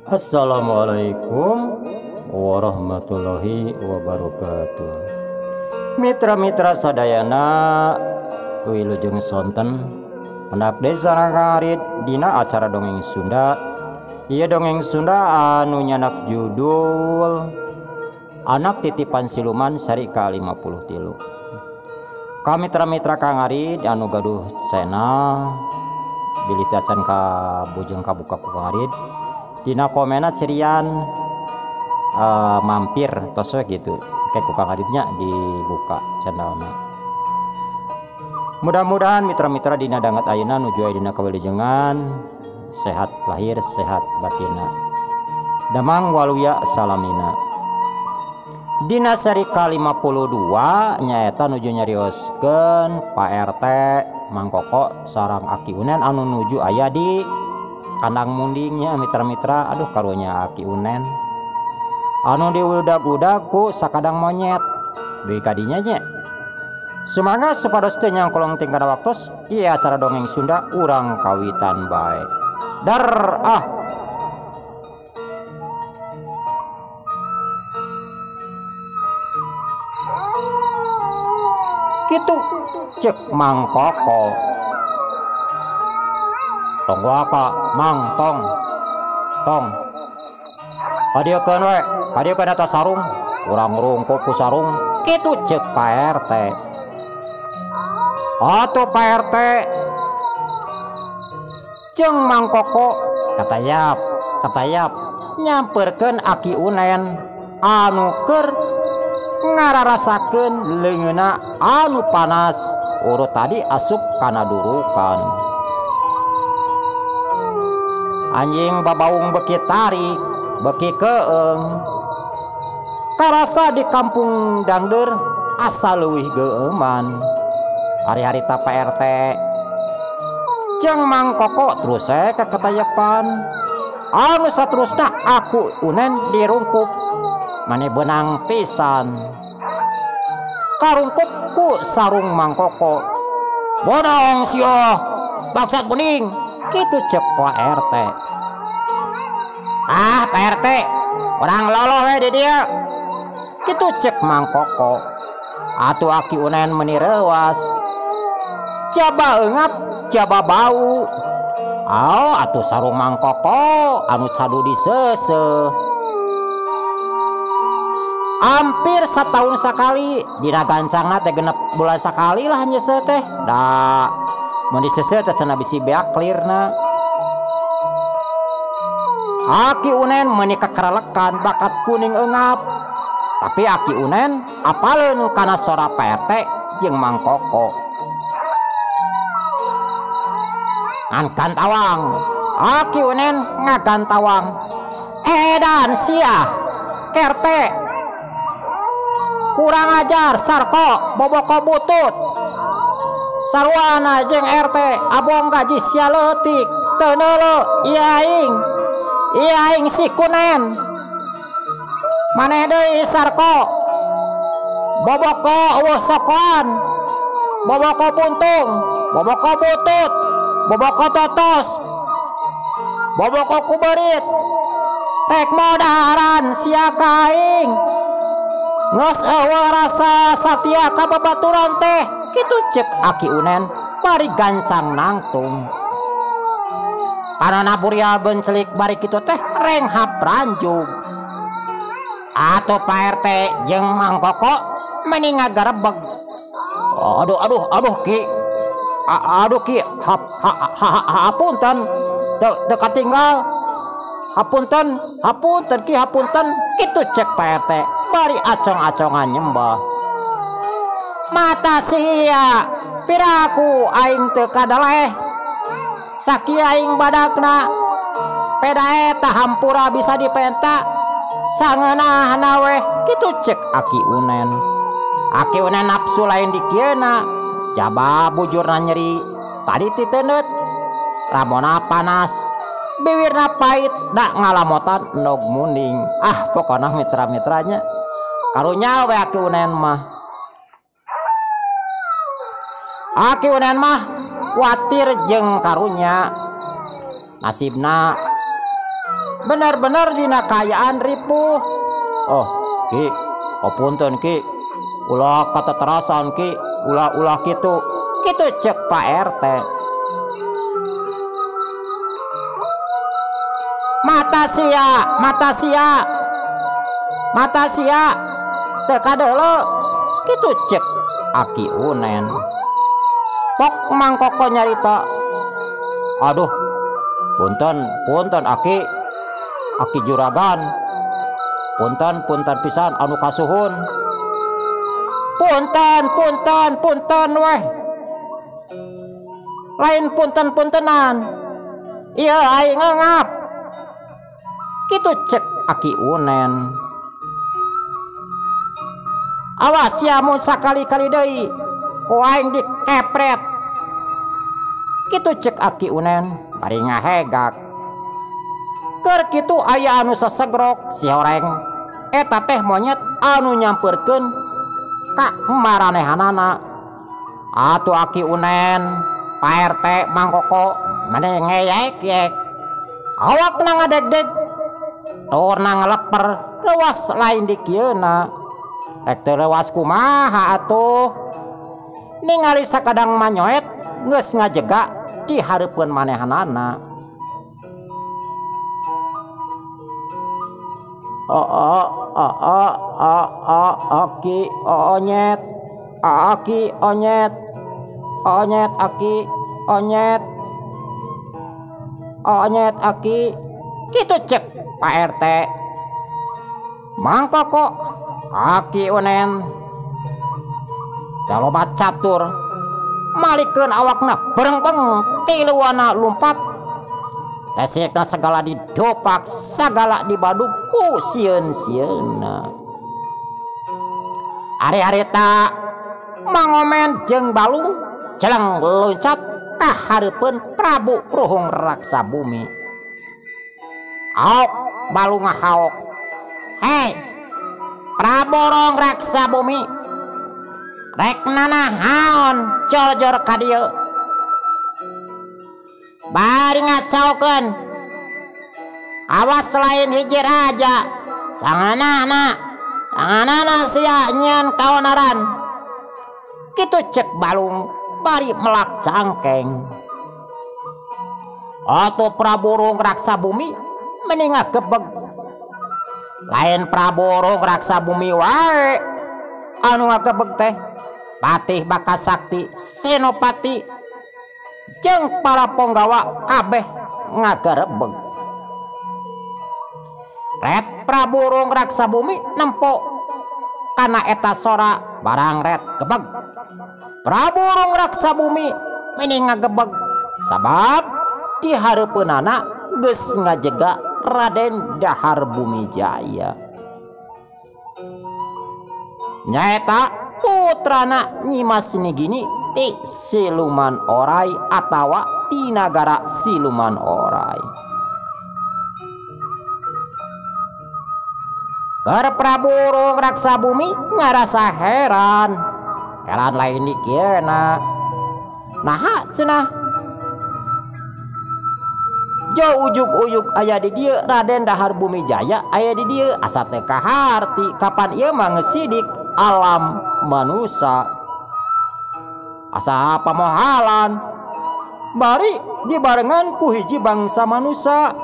Assalamualaikum warahmatullahi wabarakatuh. Mitra-mitra sadayana wilujeng sonten pendak desa Ngarit dina acara dongeng Sunda. Ieu dongeng Sunda anu nyanak judul Anak Titipan Siluman seri ka-53. Ka mitra-mitra Kang Arid anu gaduh channel bilih teu acan ka bujeng kabuka ku Kang Arid dina komena cirian mampir tos we gitu kayak ku Kang Aridnya dibuka channelna. Mudah-mudahan mitra-mitra dina danget ayeuna nuju aya dina kawilujengan sehat lahir sehat batina. Damang waluya salamina. Dina seri ka-52 nyaeta nuju nyarioskeun Pak RT Mang Koko sareng Aki Unen anu nuju aya di kandang mundingnya mitra-mitra. Aduh karunya Aki Unen anu diudag-udag ku sakadang monyet deui kadinya nya. Sumangga supados teu nyangkolong tingkana waktos ieu acara dongeng Sunda urang kawitan bae. Dar ah. Kitu cek Mang Koko. Tong waka mang tong tong kadieukeun we, kadieukeun eta sarung, urang rungkup ku sarung. Kitu cek Pak RT. Atuh Pak RT jeung Mang Koko katayap katayap nyamperkeun Aki Unen anu keur ngararasakeun leungeunna anu panas urut tadi asup kana durukan. Anjing babaung beki tarik beki keeng karasa di kampung Dangdeur asa leuwih geueuman. Hari-hari ta Pak RT jeung Mang Koko terus we ka katayepan anu saterusna aku Unen dirungkup mane benang pisan karungkup ku sarung Mang Koko. Bonong sia bangsat bening kitu cek Pak RT. Ah Pak RT urang loloh we di dieu kitu cek Mang Koko. Atuh Aki Unen meuni reuas jaba eungap jaba bau. Oh atuh sarung Mang Koko anu cadu diseuseuh. Hampir setahun sakali dina gancangna teh genep bulan sakali lah nyeuseuh teh. Da mun diseuseuh teh cenah bisi beak clearna. Aki Unen meuni kakerelekan bakat kuning eungap. Tapi Aki Unen apaleun kana sora Pak RT jeung Mang Koko. Ngan gantawang. Aki Unen ngagantawang. Edan siah kerte kurang ajar Sarko boboko butut sarwana jeung RT abong gaji sia leutik teu neuleu ieu aing, ieu aing si Kunen maneh deui Sarko boboko eueuh sokoan boboko buntung boboko butut boboko totos boboko kuberit rek modaran sia ka aing geus eueuh rasa satia ka babaturan teh kitu cek Aki Unen bari gancang nangtung. Panona burial bencelik bari kitu teh renghap ranjug. Atuh Pak RT jeung Mang Koko meni ngagarebeg. Aduh aduh aduh ki. Aduh ki hap ha ha hapunten teu teu katinggal. Hapunten hapunten ki hapunten kitu cek Pak RT bari acong-acongan nyembah. Mata sia piraku aing teu kadaleh sakieu aing badakna peda eta hampura bisa dipenta sangeunahna weh kitu cek Aki Unen. Aki Unen nafsu lain dikieuna jaba bujurna nyeri tadi titeundeut ramona panas biwirna pait dak ngalamotan endog munding. Ah pokona mitra-mitranya karunya we Aki Unen mah. Aki Unen mah kuatir jeung karunya nasibna Bener-bener dina kaayaan ripuh. Oh Ki, oh punten Ki, ulah kateterasan Ki, ulah-ulah kitu. Kitu cek Pak RT. Mata sia, mata sia, mata sia, teu kadeuleu. Kitu cek Aki Unen. Pok Mangkoko nyarita. Aduh, punten, punten Aki, Aki juragan. Punten, punten pisan anu kasuhun. Punten, punten, punten weh. Lain punten-puntenan. Ieu aing ngap. Kitu cek Aki Unen. Awas sia mun sakali-kali deui ku aing dikepret. Kitu cek Aki Unen bari ngahegak. Keur kitu aya anu sesegrok si horeng. Eta teh monyet anu nyamperkeun ka maranehanana. Atuh Aki Unen, Pak RT, Mang Koko meni ngeyek-yek. Awakna ngadegdeg, turna ngeleper, leuwas lain dikieuna. Rek teu leuwas kumaha atuh. Ningali sakadang manyoet geus ngajega di hareupeun manehanana. O o o o o o aki onyet, aki onyet, onyet aki onyet, onyet aki. Kitu cek Pak RT. Mang Koko, Aki Unen loba catur malikeun awakna berengpeng tiluana lumpat. Tesikna segala didopak, segala dibadug ku sieun-sieunna. Ari-arita Mangomen jeung Balung jeleng loncat ka hareupeun Prabu Ruhung Raksa Bumi. Aok Balung ngahaok. Hei, Prabu Ruhung Raksa Bumi, rek nanahaon jor-jor ka dieu? Bari ngacaukeun. Awas lain hiji raja. Sanganana, sanganana sia nyieun kaonaran. Kitu cek Balung bari melak cangkeng. Atuh Prabu Ruhung Raksa Bumi meni ngagebeg. Lain Prabu Ruhung Raksa Bumi wae anu ngagebeg teh. Patih Bakasakti, Senopati jeung para ponggawa kabeh ngagarebeg. Ret Prabu Ruhung Raksa Bumi nempo kana eta sora barang ret gebeg. Prabu Ruhung Raksa Bumi meni ngagebeg sabab di hareupeunana geus ngajega Raden Dahar Bumi Jaya. Nyaeta putrana Nyimas Nigini ti siluman orai atawa ti nagara siluman orai. Keur Prabu Ruhung Raksa Bumi ngarasa heran. Heran lain dikieuna. Naha cenah? Jo ujug-ujug aya di dieu Raden Dahar Bumi Jaya aya di dieu asa teu kaharti kapan ieu mah ngesidik alam manusa. Asa pamohalan bari dibarengan ku hiji bangsa manusa.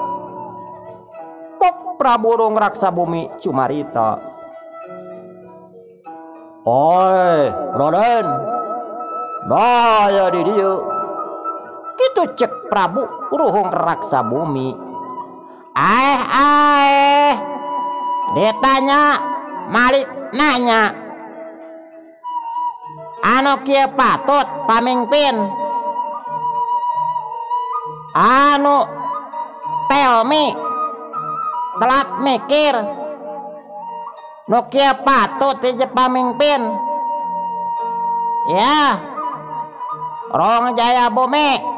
Pok Prabu Ruhung Raksa Bumi cumarita. Oi, Raden, nah aya di dieu. Kitu cek Prabu Ruhung Raksa Bumi. Aeh aeh, ditanya Malik nanya. Anu kieu patut pamimpin, anu tell me telat mikir, nu kieu patut hiji pamimpin. Ya, Rong Jaya Bumi.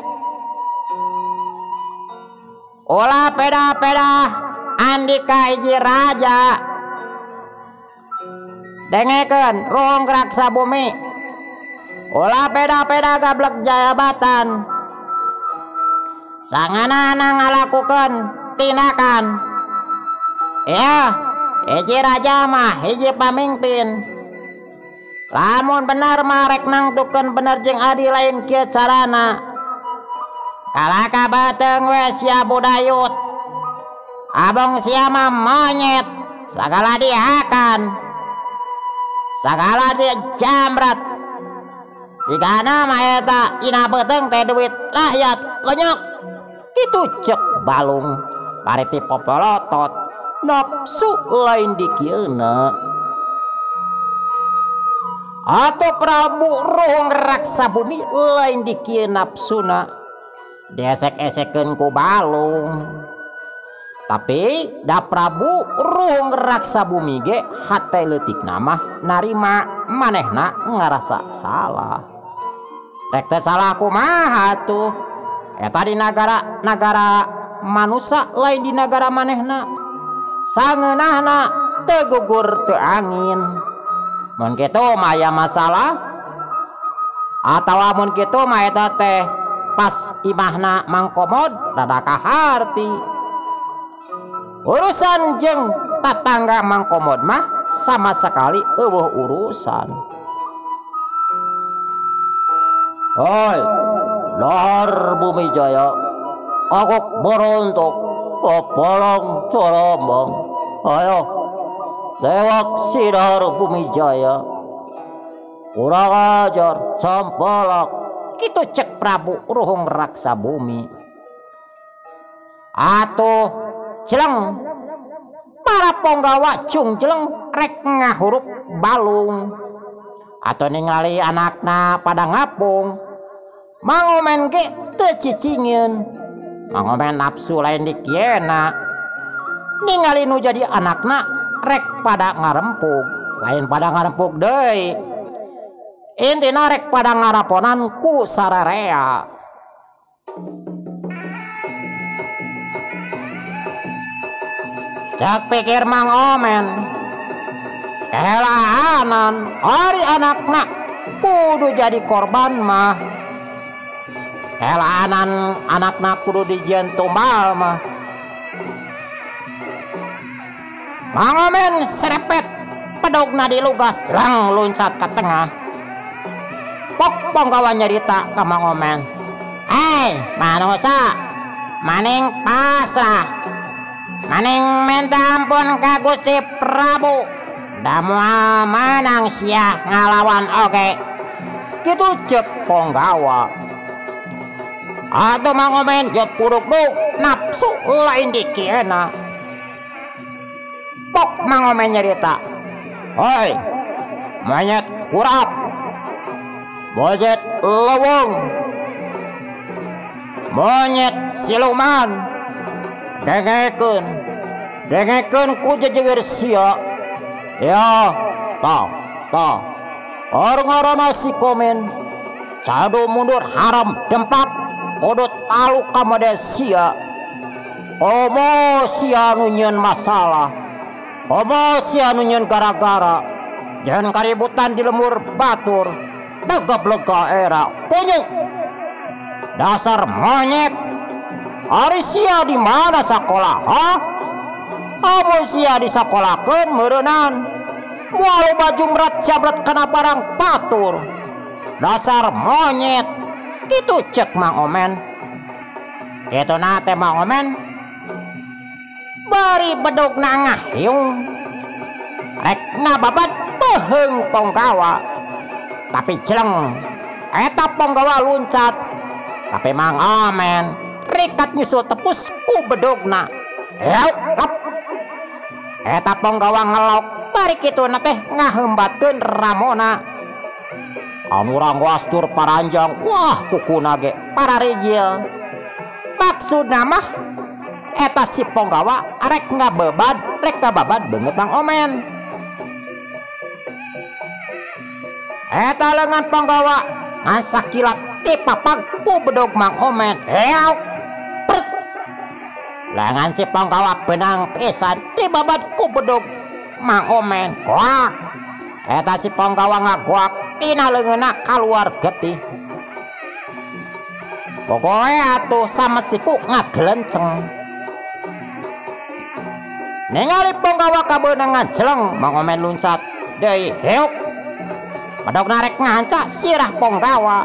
Ulah peda-peda andika hiji raja. Dengekeun Ruhung Raksa Bumi. Ulah peda-peda gablek jabatan. Sanganana ngalakukeun tindakan. Ya, hiji raja mah hiji pamimpin. Lamun bener mah rek nangtukeun bener jeung adil lain kieu carana. Kalaka beuteung we sia budayut. Abong sia mah monyet, sagala dihakan, sagala dijamret. Sigana mah eta ina beuteung teh duit rakyat konyok. Kitu cek balung bari ti popolotot. Nafsu lain dikieuna. Atau Prabu Ruhung Raksa Bumi lain dikieu nafsuna. Diesek-esekeun ku balung. Tapi da Prabu Ruhung Raksa Bumi ge hate leutikna mah narima manehna ngarasa salah. Rek teh salah kumaha tuh? Eta di nagara manusa lain di nagara manehna. Sangeunahna teu gugur teu angin. Mun kitu mah aya masalah. Atawa mun kitu mah eta teh pas imahna mangkomod rada kaharti. Urusan jeung tatangga mangkomod mah sama sekali eueuh urusan. Hoi, lahar bumi jaya, kagok borontok, popolong coromong. Ayo, lewak sidar bumi jaya. Kurang ajar, campolak. Kitu cek Prabu Ruhung Raksa Bumi. Atuh jeleng para ponggawa cung jeleng rek ngahurup balung. Atau ningali anakna pada ngapung. Mangomen ge teu cicingin. Mangomen nafsu lain dikiena. Ningali nu jadi anakna rek pada ngarempug. Lain pada ngarempug deui. Intina rek pada ngaraponan ku sararea. Cek pikir Mang Omen, kelahanan ari anakna kudu jadi korban mah. Kelahanan anakna kudu dijieun tumbal mah. Mang Omen serepet pedogna dilugas lang loncat ke tengah. Pok ponggawa nyerita ka Mang Omen. "Hei, manusa, maning pasrah. Maning minta ampun ka Gusti Prabu. Da moal menang sia ngalawan oge." Kitu cek ponggawa. Atuh Mang Omen jeung puruk-puruk nafsu lain dikiena. Pok Mang Omen nyerita, "Hoi, monyet kurap, monyet leweng, monyet siluman, dengekeun, dengekeun ku jejewer sia. Ya, ta, ta, orang-orang si komen, cadu mundur haram dempak, kodot talu kamade sia. Komo sia nu nyieun masalah, komo sia nu nyieun gara-gara, jangan kaributan di lemur batur, tegap-lega era, kunyuk. Dasar monyet, ari sia di mana sakola, ha? Amun sia disakolakeun meureunnan, moal loba jumrat jabret kana barang batur. Dasar monyet." Kitu cek Mang Omen. Kituna teh Mang Omen bari bedogna ngahiung rek ngababat peuheung ponggawa. Tapi jeleng eta ponggawa luncat. Tapi Mang Omen rikat nyusul tepus ku bedogna. Lep. Eta ponggawa ngelok bari kituna teh ngaheumbatkeun ramona. Anu rangwastur paranjang, wah kukuna ge pararijil. Maksudna mah eta si ponggawa rek ngabebad, rek ngababad beungeut Mang Omen. Eta leungeun ponggawa ngan sakilat dipapag ku bedog Mang Omen. Eok. Pret. Lengan si ponggawa benang pisan dibabad ku bedog Mang Omen. Goak. Eta si ponggawa ngagoak tina leungeunna kaluar getih. Pokoe atuh samesiku ngagelenceng. Ningali ponggawa kabeunangan jeleng Mang Omen luncat deui heuk. Bedog narek ngahanca sirah ponggawa.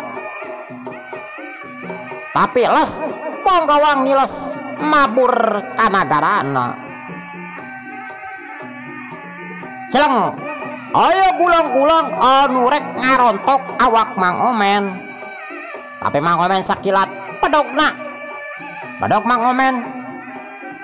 Tapi les ponggawa ngiles mabur ka nagarana. Jeleng aya gulang-gulang anu rek ngarontok awak Mang Omen. Tapi Mang Omen sakilat pedogna. Bedog Mang Omen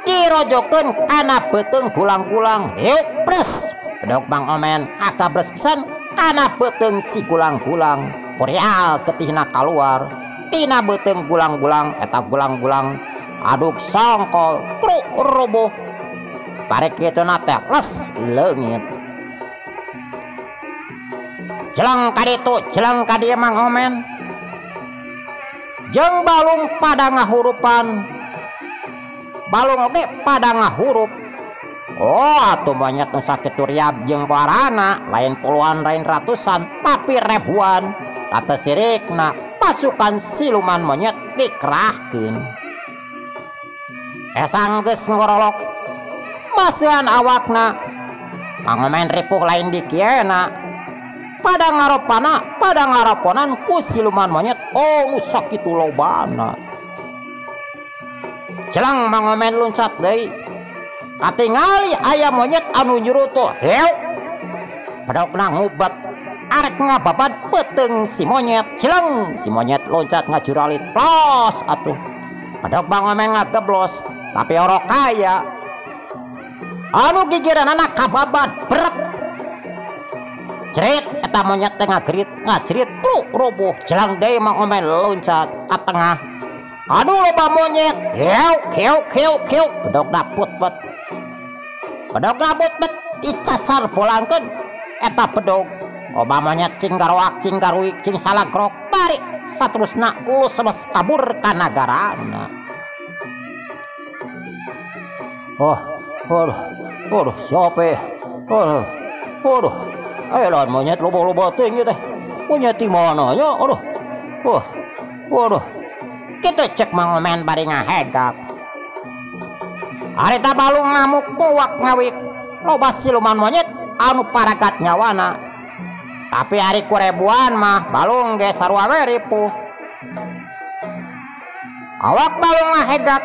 dirojokeun kana beuteung gulang-gulang. Heuk pres. Bedog Mang Omen akables pisan kana beuteung si gulang-gulang. Purial getihna kaluar tina beuteung gulang-gulang. Eta gulang-gulang aduk songkol pruk roboh. Barek kituna teh les leungit. Jeleng ka ditu, jeleng ka dieu Mang Omen. Jeung balung pada ngahurupan. Balung oge pada ngahurup. Oh, atuh monyet nu sakitu riab jeung warana, lain puluhan, lain ratusan, tapi ribuan. Tata sirikna pasukan siluman monyet dikerahkeun. Esang geus ngorolok masihan awakna. Mang Omen ripuh lain dikiena. Pada ngaropana, pada ngaroponan ku siluman monyet, oh nu sakitu lobana. Jelang Mang Omen luncat deui. Katingali aya monyet anu nyurutuh. Heuk. Bedogna ngubat arek ngababad beuteung si monyet. Jeleng si monyet loncat ngajuralit. Plos atuh. Bedog Mang Omen ngageblos, tapi orok kaya. Anu gigiranana kababad beret. Jerit eta monyet teh ngagerit, ngajerit pruk roboh. Jelang deui Mang Omen loncat ka tengah. Aduh loba monyet. Heuk heuk heuk heuk. Bedogna putpet. Bedogna putpet dicasar bolangkeun eta bedog. Loba monyet cing garoak, cing garuik, cing salagrok bari saterusna ulus-ulus kabur ka nagarana. Oh, aduh, aduh, siapa? Aduh, aduh. Ayo lawan monyet loba-loba teuing teh. Monyet di mana nya? Aduh. Wah. Waduh. Kitu cek Mang Omen bari ngahegak. Harita balung ngamuk muak ngawik. Loba siluman monyet anu paragat nyawana. Tapi hari ku ribuan mah balung ge sarua we ripuh. Awak balung ngahegak,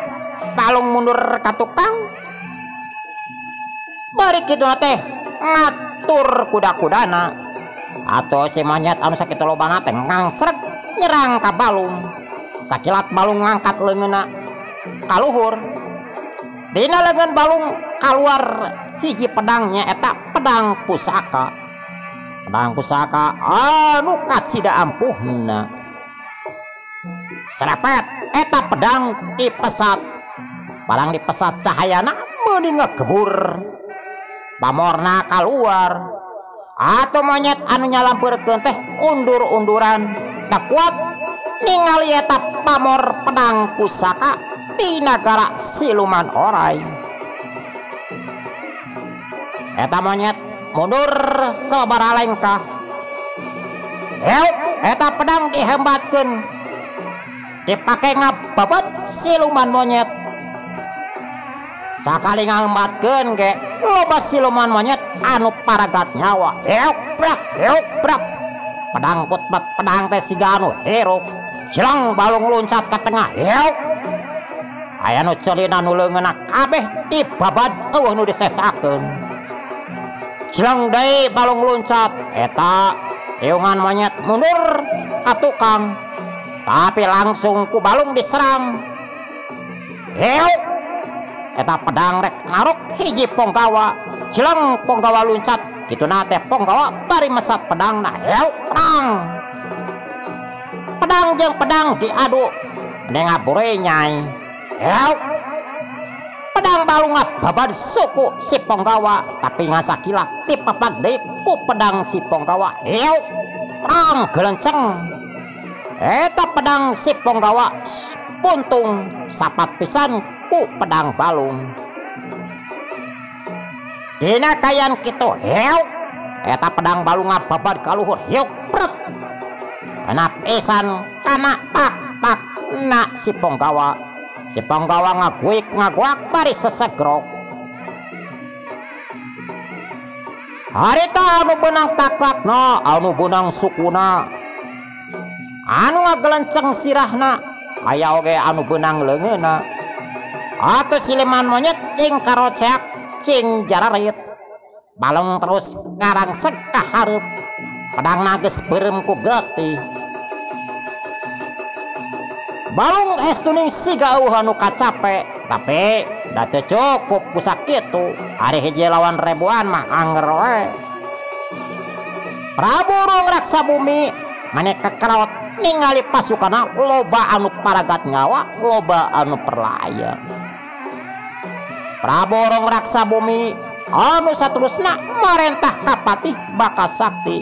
balung mundur ka tukang. Bari kitu teh ngatur kuda-kudana. Atau si monyet anu sakitu lobana teh ngangsreg nyerang ka balung. Sakilat balung ngangkat leungeunna ka luhur. Dina leungeun balung kaluar hiji pedangnya eta pedang pusaka. Pedang pusaka anu kacida ampuhna. Serepet eta pedang dipesat. Barang dipesat cahayana meuni ngegebur. Pamorna kaluar. Atau monyet anu nyalampeurkeun teh undur-unduran. Tak kuat ningali eta pamor pedang pusaka di nagara siluman orai. Eta monyet mundur sabaraha lengkah. Heuk, eta pedang dihembatkeun. Dipake ngababad siluman monyet. Sakali ngambatkeun ge loba siluman monyet anu paragat nyawa. Heuk brak, heuk brak. Pedang putbat pedang teh siga anu hirup. Jelang balung loncat ka tengah. Heuk. Aya nu ceulina nu leungeunna kabeh dibabad eueuh nu disesakeun. Jelang deui balung loncat eta iungan monyet mundur ka tukang. Tapi langsung ku balung diserang. Heuk. Eta pedang rek narok hiji ponggawa. Jelang ponggawa loncat kituna teh ponggawa bari mesat pedangna. Heuk perang. Pedang jeung pedang diadu ngabure nyai. Heuk. Pedang balung ngababad suku si ponggawa, tapi ngasakilak dipepag deui ku pedang si ponggawa. Heuk. Perang gelenceng. Eta pedang si ponggawa puntung sapat pisan ku pedang balung. Dina kayan kitu heuk. Eta pedang balung ngababad ka luhur. Heuk pret. Kana pisan kana pak pak na si ponggawa. Si ponggawa ngaguik ngaguak bari sesegrok. Harita anu benang taklakna, anu benang sukuna, anu ngagelenceng sirahna, aya oge anu benang leungeunna. Atuh siluman monyet cing karoceak cing jararit. Balong terus ngarangsek ka hareup. Pedangna geus beureum ku getih. Balong estuning siga eueuh anu kacape, tapi da teu cukup ku sakitu. Ari hiji lawan ribuan mah anger we. Prabu Rungraksa Bumi mane kekerot ningali pasukanna loba anu paragat nyawa, loba anu perlaya. Prabu Rungraksa Bumi anu saterusna marentah ka Patih Bakasakti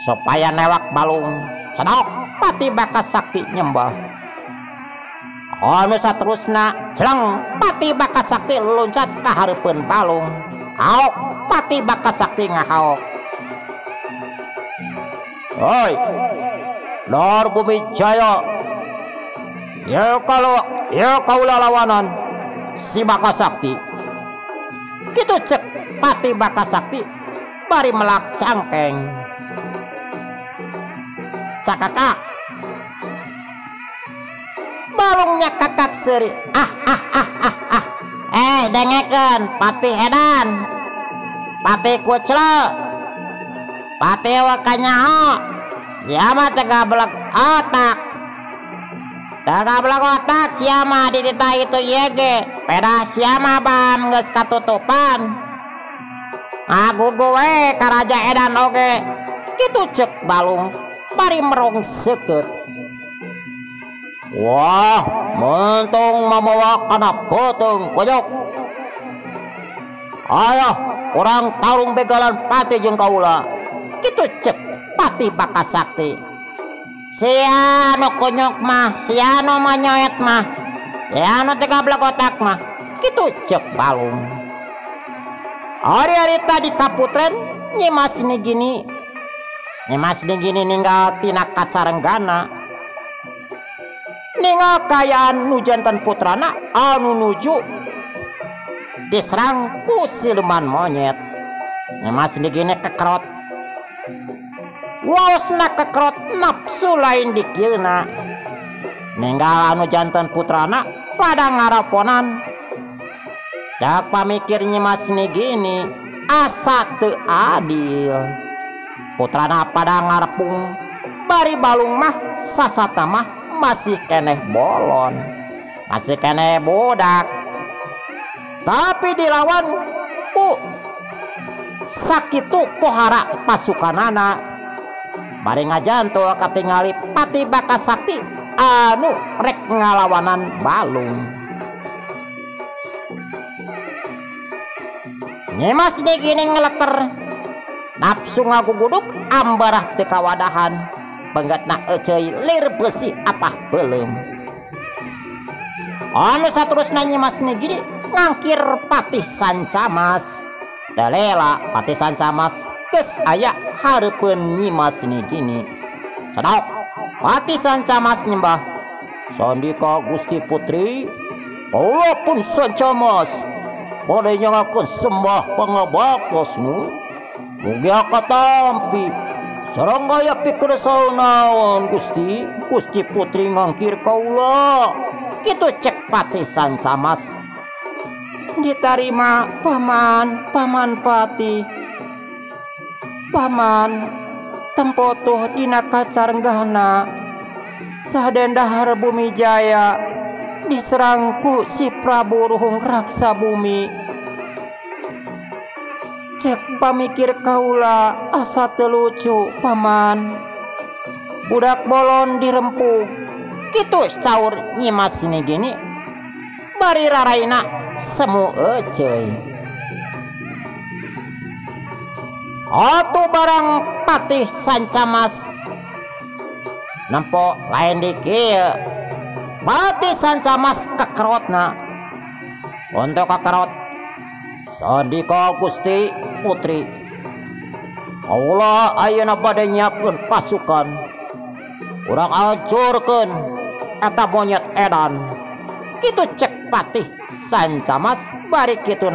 supaya newak balung. Cenok Patih Bakasakti nyembah. Anu saterusna jeleng Patih Bakasakti loncat ka hareupeun balung. Haok Patih Bakasakti ngahaok. Oi, Lor Bumi Jaya, ya kalau ya kaula lawanan si Bakasakti. Kitu cek Patih Bakasakti bari melak cangkeng. Cakakak. Balungnya kakak seri. Ah ah ah ah ah. Dengekeun Patih edan. Patih kuclek. Patih wakanyaho. Sia mah teu gablek otak. Teu gablek otak sia mah dititah itu ieu ge. Pedah sia mah bam geus katutupan. Ngagugu we ka raja edan oge. Kitu cek balung bari merong seukeut. Wah, mentung mamawa kana beuteung konyok. Ayah, urang tarung begalan Patih jeung kaula. Kitu cek Patih Bakasakti. Sia nu konyok mah, sia nu manyoet mah, sia nu teu gablek otak mah. Kitu cek balung. Ari-ari tadi kaputren Nyimas Nigini. Nyimas Nigini ninggal tina kacarenggana. Ninggal kayaan nu janten putrana anu nuju diserang ku siluman monyet. Nyimas Nigini kekerot. Waosna kekerot nafsu lain dikieuna. Ninggal anu janten putrana pada ngaraponan. Cak pamikir Nyimas Nigini asa teu adil. Putrana pada ngarepung bari balung mah sasata mah masih keneh bolon, masih keneh budak. Tapi dilawan ku sakitu pohara pasukanana. Bari ngajantul katingali Patih Bakasakti anu rek ngalawanan balung. Nyimas Nigini ngeleter. Nafsu ngaguguduk ambarah teu kawadahan. Penggatna eceuy lir besi apah beuleum. Anu saterusna Nyimas Nigini ngangkir Patih Sancamas. Teu lela Patih Sancamas geus aya hareupeun Nyimas Nigini. Cenok Patih Sancamas nyembah. Sandika Gusti Putri, kaula pun Sancamas bade nyangakeun sembah pangabakosmu. Mugi katampi sareng aya pikersau naon Gusti, Gusti Putri ngangkir kaula. Kitu cek Patih Sancamas. Ditarima paman, paman Patih. Paman tempotuh dina kacarenggahna Raden Dahar Bumi Jaya diserang ku si Prabu Rungraksa Bumi. Cek pamikir kaula asa teu lucu paman. Budak bolon dirempuh. Kitu saur Nyimas Nigini bari raraina semu eceuy. Atuh barang Patih Sancamas nempo lain di kieu. Patih Sancamas kekerotna. Untuk kekerot Sandika Gusti Putri, kaula ayeuna bade nyiapkeun pasukan. Urang hancurkeun eta monyet edan. Kitu cek Patih Sancamas bari kitu.